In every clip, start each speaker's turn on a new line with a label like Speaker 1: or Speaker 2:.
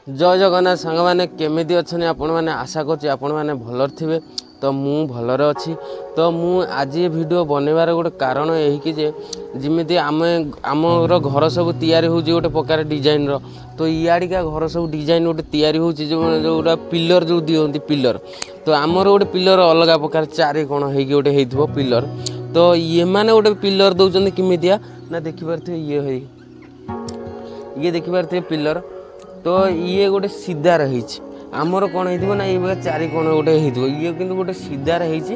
Speaker 1: ଜୟ ଜଗନ୍ନାଥ ସାଙ୍ଗମାନେ, କେମିତି ଅଛନ୍ତି ଆପଣମାନେ? ଆଶା କରୁଛି ଆପଣମାନେ ଭଲରେ ଥିବେ। ତ ମୁଁ ଭଲରେ ଅଛି। ତ ମୁଁ ଆଜି ଏ ଭିଡ଼ିଓ ବନେଇବାର ଗୋଟେ କାରଣ ଏହିକି ଯେ ଯେମିତି ଆମେ ଆମର ଘର ସବୁ ତିଆରି ହେଉଛି ଗୋଟେ ପ୍ରକାର ଡିଜାଇନର, ତ ଇଆଡ଼ିକା ଘର ସବୁ ଡିଜାଇନ ଗୋଟେ ତିଆରି ହେଉଛି, ଯେଉଁ ଯେଉଁଟା ପିଲର ଯେଉଁ ଦିଅନ୍ତି ପିଲର। ତ ଆମର ଗୋଟେ ପିଲର ଅଲଗା ପ୍ରକାର ଚାରି କୋଣ ହେଇକି ଗୋଟେ ହେଇଥିବ ପିଲର। ତ ଏମାନେ ଗୋଟେ ପିଲର ଦେଉଛନ୍ତି କେମିତିଆ ନା, ଦେଖିପାରୁଥିବେ ଇଏ ହେଇ ଇଏ ଦେଖିପାରୁଥିବେ ପିଲର। ତ ଇଏ ଗୋଟେ ସିଧାରେ ହେଇଛି। ଆମର କ'ଣ ହେଇଥିବ ନା, ଏଇଭଳିଆ ଚାରି କୋଣ ଗୋଟେ ହେଇଥିବ। ଇଏ କିନ୍ତୁ ଗୋଟେ ସିଧାରେ ହେଇଛି।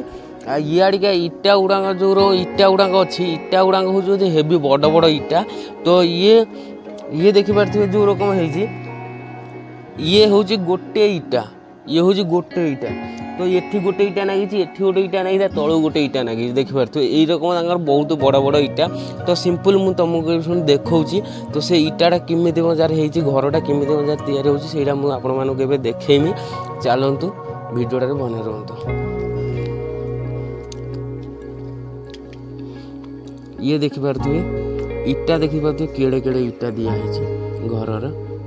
Speaker 1: ଆଉ ଇଆଡ଼ିକା ଇଟା ଗୁଡ଼ାକ ଯେଉଁ ଇଟା ଗୁଡ଼ାକ ଅଛି, ଇଟା ଗୁଡ଼ାକ ହେଉଛି ହେଭି ବଡ଼ ବଡ଼ ଇଟା। ତ ଇଏ ଦେଖିପାରୁଥିବେ ଯେଉଁ ରକମ ହେଇଛି, ଇଏ ହେଉଛି ଗୋଟେ ଇଟା, ଇଏ ହେଉଛି ଗୋଟେ ଇଟା। ତ ଏଠି ଗୋଟେ ଇଟା ଲାଗିଛି, ଏଠି ଗୋଟେ ଇଟା ଲାଗିଛି, ତା ତଳକୁ ଗୋଟେ ଇଟା ଲାଗିଛି, ଦେଖିପାରୁଥିବେ। ଏଇ ରକମ ତାଙ୍କର ବହୁତ ବଡ଼ ବଡ଼ ଇଟା। ତ ସିମ୍ପଲ୍ ମୁଁ ତୁମକୁ ଶୁଣି ଦେଖାଉଛି। ତ ସେ ଇଟାଟା କେମିତି ମଜାରେ ହେଇଛି, ଘରଟା କେମିତି ମଜାରେ ତିଆରି ହେଉଛି, ସେଇଟା ମୁଁ ଆପଣମାନଙ୍କୁ ଏବେ ଦେଖେଇମି। ଚାଲନ୍ତୁ, ଭିଡ଼ିଓଟାରେ ବନେଇ ରୁହନ୍ତୁ। ଇଏ ଦେଖିପାରୁଥିବେ ଇଟା, ଦେଖିପାରୁଥିବେ କେଡ଼େ କେଡ଼େ ଇଟା ଦିଆହେଇଛି ଘରର।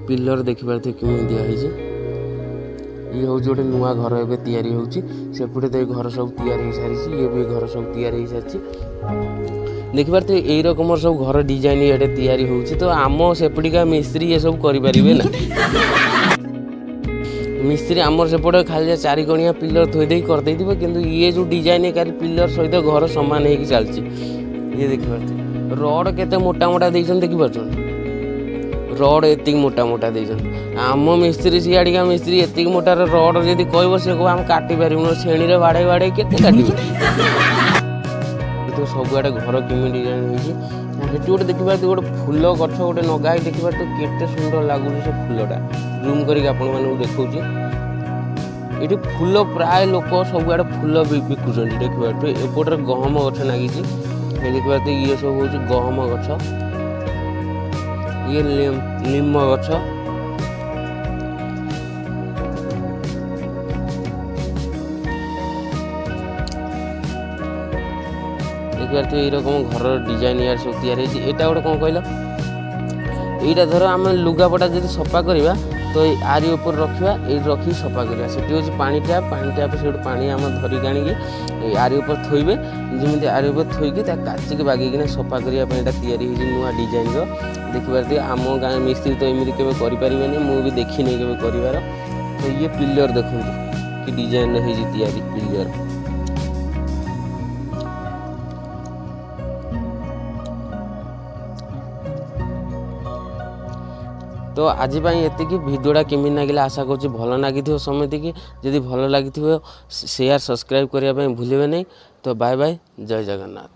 Speaker 1: ପିଲର ଦେଖିପାରୁଥିବେ କେମିତି ଦିଆହେଇଛି। ଇଏ ହେଉଛି ଗୋଟେ ନୂଆ ଘର ଏବେ ତିଆରି ହେଉଛି। ସେପଟେ ତ ଏ ଘର ସବୁ ତିଆରି ହେଇସାରିଛି, ଇଏ ବି ଘର ସବୁ ତିଆରି ହେଇସାରିଛି। ଦେଖିପାରୁଥିବେ ଏଇ ରକମର ସବୁ ଘର ଡିଜାଇନ ଇଆଡ଼େ ତିଆରି ହେଉଛି। ତ ଆମ ସେପଟିକା ମିସ୍ତ୍ରୀ ଏସବୁ କରିପାରିବେ ନା? ମିସ୍ତ୍ରୀ ଆମର ସେପଟେ ଖାଲି ଯାହା ଚାରିକଣିଆ ପିଲର ଥୋଇ ଦେଇକି କରିଦେଇଥିବେ, କିନ୍ତୁ ଇଏ ଯେଉଁ ଡିଜାଇନ କାଲି ପିଲର ସହିତ ଘର ସମାନ ହେଇକି ଚାଲିଛି। ଇଏ ଦେଖିପାରୁଥିବେ ରଡ଼ କେତେ ମୋଟା ମୋଟା ଦେଇଛନ୍ତି, ଦେଖିପାରୁଛନ୍ତି? ରଡ଼ ଏତିକି ମୋଟା ମୋଟା ଦେଇଛନ୍ତି। ଆମ ମିସ୍ତ୍ରୀ, ସିଆଡ଼ିକା ମିସ୍ତ୍ରୀ ଏତିକି ମୋଟାର ରଡ଼ ଯଦି କହିବ, ସେ କହିବ ଆମେ କାଟି ପାରିବୁନୁ, ଶ୍ରେଣୀରେ ବାଡ଼େଇ ବାଡ଼େଇ କେତେ କାଟିବୁ? ତ ସବୁଆଡ଼େ ଘର କେମିତି ଡିଜାଇନ ହେଇଛି। ସେଠି ଗୋଟେ ଦେଖିପାରୁଥିବେ ଗୋଟେ ଫୁଲ ଗଛ ଗୋଟେ ନଗା ହେଇକି, ଦେଖିପାରୁଥିବେ କେତେ ସୁନ୍ଦର ଲାଗୁଛି ସେ ଫୁଲଟା। ଜୁମ୍ କରିକି ଆପଣମାନଙ୍କୁ ଦେଖାଉଛି। ଏଠି ଫୁଲ ପ୍ରାୟ ଲୋକ ସବୁଆଡ଼େ ଫୁଲ ବିକୁଛନ୍ତି, ଦେଖିପାରୁଥିବେ। ଏପଟରେ ଗହମ ଗଛ ଲାଗିଛି, ଏ ଦେଖିପାରୁଥିବେ। ଇଏ ସବୁ ହେଉଛି ଗହମ ଗଛ, ଇଏ ନିମ ଗଛ। ଦେଖିପାରୁଥିବେ ଏଇରକମ ଘରର ଡିଜାଇନ ଇଆଡ଼େ ସବୁ ତିଆରି ହେଇଛି। ଏଇଟା ଗୋଟେ କ'ଣ କହିଲ, ଏଇଟା ଧର ଆମେ ଲୁଗାପଟା ଯଦି ସଫା କରିବା, ତ ଏଇ ଆରି ଉପରେ ରଖିବା, ଏଇଠି ରଖିକି ସଫା କରିବା। ସେଠି ହେଉଛି ପାଣି ଟ୍ୟାପ୍। ପାଣି ଟ୍ୟାପ୍ ସେଇଠୁ ପାଣି ଆମେ ଧରିକି ଆଣିକି ଏଇ ଆରି ଉପରେ ଥୋଇବେ, ଯେମିତି ଆରି ଉପରେ ଥୋଇକି ତା କାଚିକି ବାଗେଇକିନା ସଫା କରିବା ପାଇଁ ଏଇଟା ତିଆରି ହେଇଛି ନୂଆ ଡିଜାଇନର। ଦେଖିପାରୁଥିବେ, ଆମ ଗାଁ ମିସ୍ତ୍ରୀ ତ ଏମିତି କେବେ କରିପାରିବେନି, ମୁଁ ବି ଦେଖିନି କେବେ କରିବାର। ତ ଇଏ ପିଲର ଦେଖନ୍ତୁ କି ଡିଜାଇନର ହେଇଛି ତିଆରି ପିଲର। ତ ଆଜି ପାଇଁ ଏତିକି। ଭିଡ଼ିଓଟା କେମିତି ଲାଗିଲା? ଆଶା କରୁଛି ଭଲ ଲାଗିଥିବ ସମିତିକି। ଯଦି ଭଲ ଲାଗିଥିବ, ସେୟାର ସବସ୍କ୍ରାଇବ୍ କରିବା ପାଇଁ ଭୁଲିବେ ନାହିଁ। ତ ବାଏ ବାଏ, ଜୟ ଜଗନ୍ନାଥ।